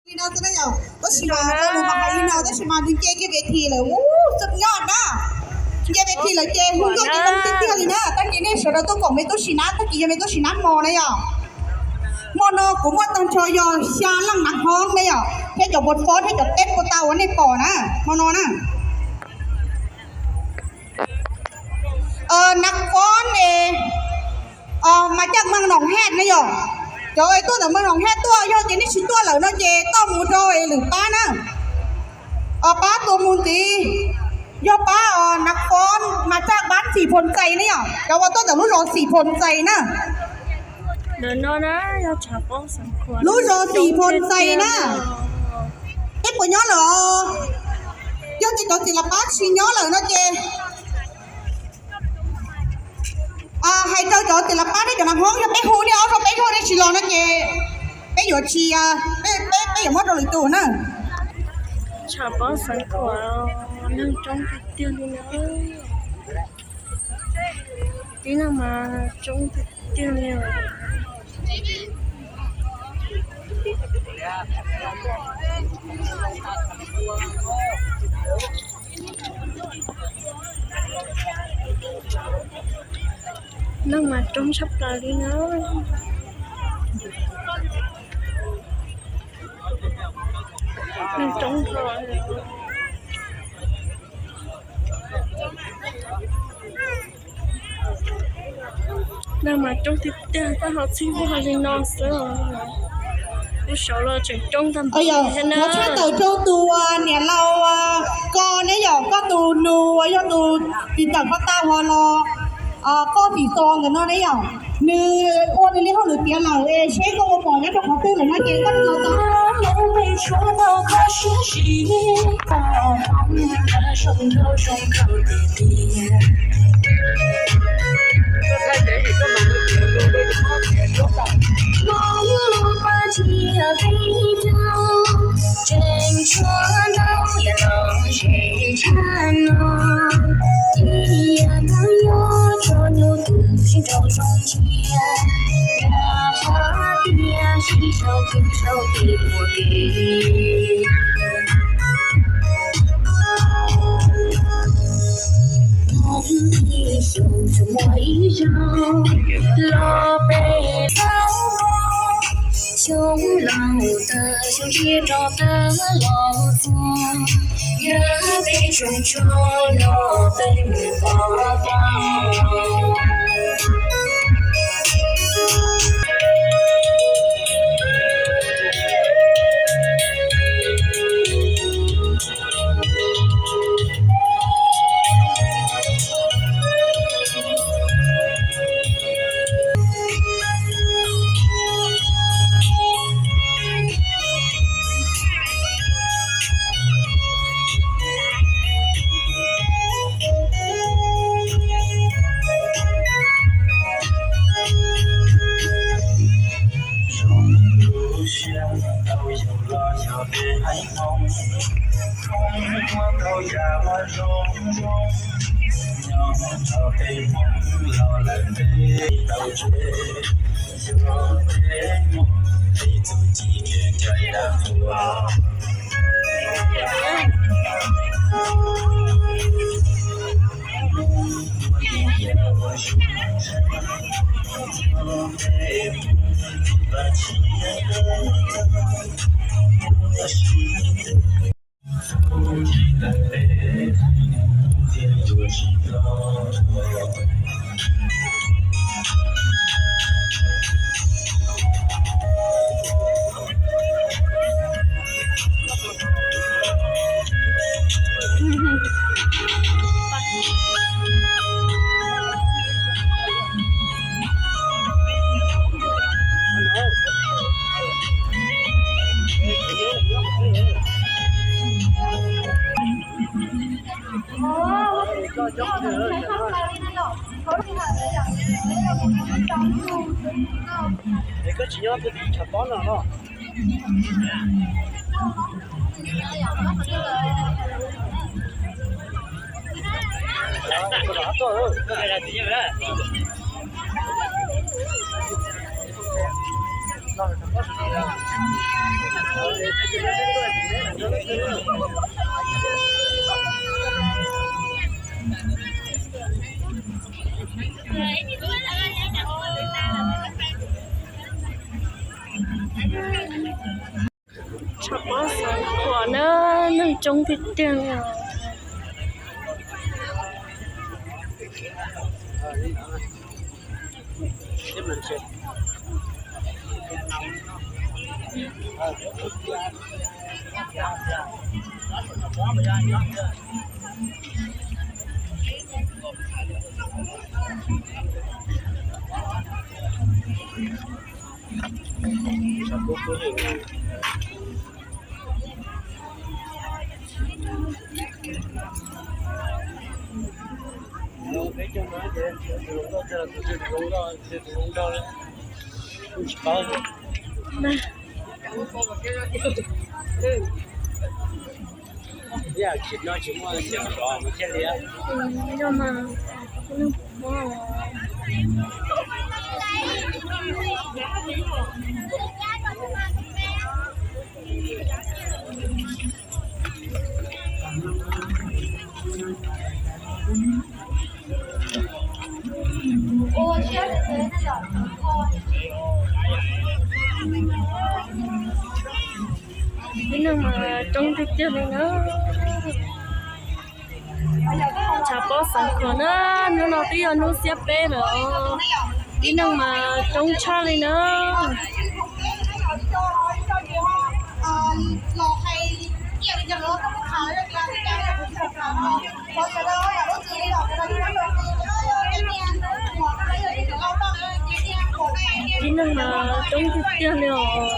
Li no xwb na yom, tab sis mas lus mas hais li no tab sis mas nws nce kiag ves thim lawm, ub, xub nyob na. Nce ves thim lawm ces hu nkauj ces zoo tiag tiag li na. Tag kis nej sawv daws tuaj koom me tub sim na, tag kis yog me tub sim na hmo na yom. Hmo no kuv muaj tag nrho yog xya leej nav hoob na yom, thiab cov npua fob thiab cov teb puas tau uas nej pom na, hmo no na. Nav fob ne, mas caj meej Noom Hej na yom. Cov tuaj ntawm meej Noom Hej tuaj, yog ces nej tsis tuaj lawm no ces toj mus rau lwm pab na. Pab tus mus ntxiv yog pab nav fob mas caj pab Xim Phoo Xais na yom, cov uas tuaj ntawm lub zos Xim Phoo Xais na. Lub zos Xim Phoo Xais na. Peb puas nyob lawm os? Yog ces cov txiv las pab tsis nyob lawm no ces hais rau cov txiv las pab thiab cov nav hoob, yog peb hu nej ob zaug peb zaug nej tsis los no ces peb yuav tsis, peb yuav muab rau lwm tus na. Tshav pob xeev khuam, neeg coob tiag tiag li na. Tib neeg mas coob tiag tiag li os. Neeg mas coob tshaj plaws li na. Neeg coob kawg. Neeg mas coob tiag tiag, tab ho txhib npuab ho li no xwb. Lub saud los tseem coob tag npaum li thiab na. Tshaj tawm rau tus niam laus ko ne yom, koj tus nus uas yog tus txiv ntxawm ko tau ho los koj tim xos ntawm no ne yom. Nws ua nws li hauj lwm tiav lawm es seb koj ua pom nyob rau qhov twg lawm no ces koj los tau. Es koj tsis nyob twb tshav pob no los? Tshav pob Xeev Khuam na, neeg coob tiag tiag li os. Tib neeg mas coob tiag tiag li na. Tshav pob Xeev Khuam na, hnub no twb yog hnub xiab peb lawm, tib neeg mas coob tshaj li na. Tib neeg mas coob tiag tiag li os.